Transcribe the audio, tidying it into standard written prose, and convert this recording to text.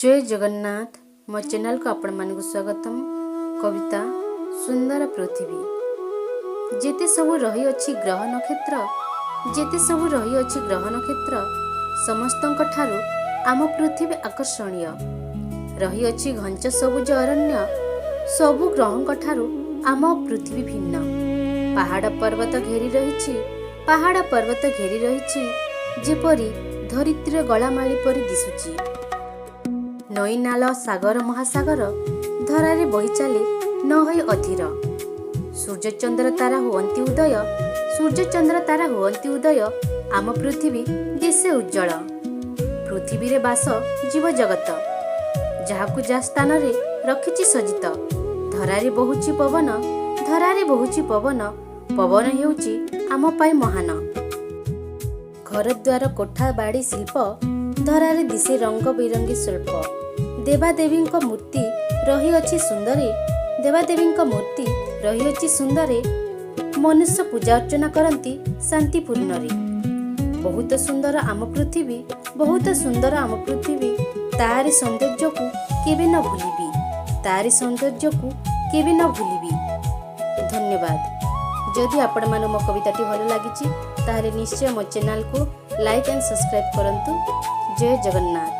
ଜୟ ଜଗନ୍ନାଥ। ମୋ ଚ୍ୟାନେଲକୁ ଆପଣମାନଙ୍କୁ ସ୍ୱାଗତମ। କବିତା ସୁନ୍ଦର ପୃଥିବୀ। ଯେତେ ସବୁ ରହିଅଛି ଗ୍ରହ ନକ୍ଷତ୍ର, ଯେତେ ସବୁ ରହିଅଛି ଗ୍ରହ ନକ୍ଷତ୍ର, ସମସ୍ତଙ୍କ ଠାରୁ ଆମ ପୃଥିବୀ ଆକର୍ଷଣୀୟ। ରହିଅଛି ଘଞ୍ଚ ସବୁଜ ଅରଣ୍ୟ, ସବୁ ଗ୍ରହଙ୍କ ଠାରୁ ଆମ ପୃଥିବୀ ଭିନ୍ନ। ପାହାଡ଼ ପର୍ବତ ଘେରି ରହିଛି, ପାହାଡ଼ ପର୍ବତ ଘେରି ରହିଛି, ଯେପରି ଧରିତ୍ରୀର ଗଳାମାଳି ପରି ଦିଶୁଛି। ନଈ, ନାଳ, ସାଗର, ମହାସାଗର ଧରାରେ ବହି ଚାଲେ ନ ହୋଇ ଅଧୀର। ସୂର୍ଯ୍ୟଚନ୍ଦ୍ର ତାରା ହୁଅନ୍ତି ଉଦୟ, ସୂର୍ଯ୍ୟଚନ୍ଦ୍ର ତାରା ହୁଅନ୍ତି ଉଦୟ, ଆମ ପୃଥିବୀ ଦିଶେ ଉଜ୍ଜଳ। ପୃଥିବୀରେ ବାସ ଜୀବଜଗତ, ଯାହାକୁ ଯାହା ସ୍ଥାନରେ ରଖିଛି ସଜିତ। ଧରାରେ ବହୁଛି ପବନ, ଧରାରେ ବହୁଛି ପବନ, ପବନ ହେଉଛି ଆମ ପାଇଁ ମହାନ। ଘରଦ୍ୱାର, କୋଠା ବାଡ଼ି, ଶିଳ୍ପ ଧରାରେ ଦିଶେ ରଙ୍ଗ ବିରଙ୍ଗୀ ଶିଳ୍ପ। ଦେବାଦେବୀଙ୍କ ମୂର୍ତ୍ତି ରହିଅଛି ସୁନ୍ଦରେ, ଦେବାଦେବୀଙ୍କ ମୂର୍ତ୍ତି ରହିଅଛି ସୁନ୍ଦରେ, ମନୁଷ୍ୟ ପୂଜା ଅର୍ଚ୍ଚନା କରନ୍ତି ଶାନ୍ତିପୂର୍ଣ୍ଣରେ। ବହୁତ ସୁନ୍ଦର ଆମ ପୃଥିବୀ, ବହୁତ ସୁନ୍ଦର ଆମ ପୃଥିବୀ, ତାରି ସୌନ୍ଦର୍ଯ୍ୟକୁ କେବେ ନ ଭୁଲିବି, ତାରି ସୌନ୍ଦର୍ଯ୍ୟକୁ କେବେ ନ ଭୁଲିବି। ଧନ୍ୟବାଦ। ଯଦି ଆପଣମାନଙ୍କୁ ମୋ କବିତାଟି ଭଲ ଲାଗିଛି, ତାହେଲେ ନିଶ୍ଚୟ ମୋ ଚ୍ୟାନେଲକୁ ଲାଇକ୍ ଆଣ୍ଡ ସବସ୍କ୍ରାଇବ୍ କରନ୍ତୁ। ଜୟ ଜଗନ୍ନାଥ।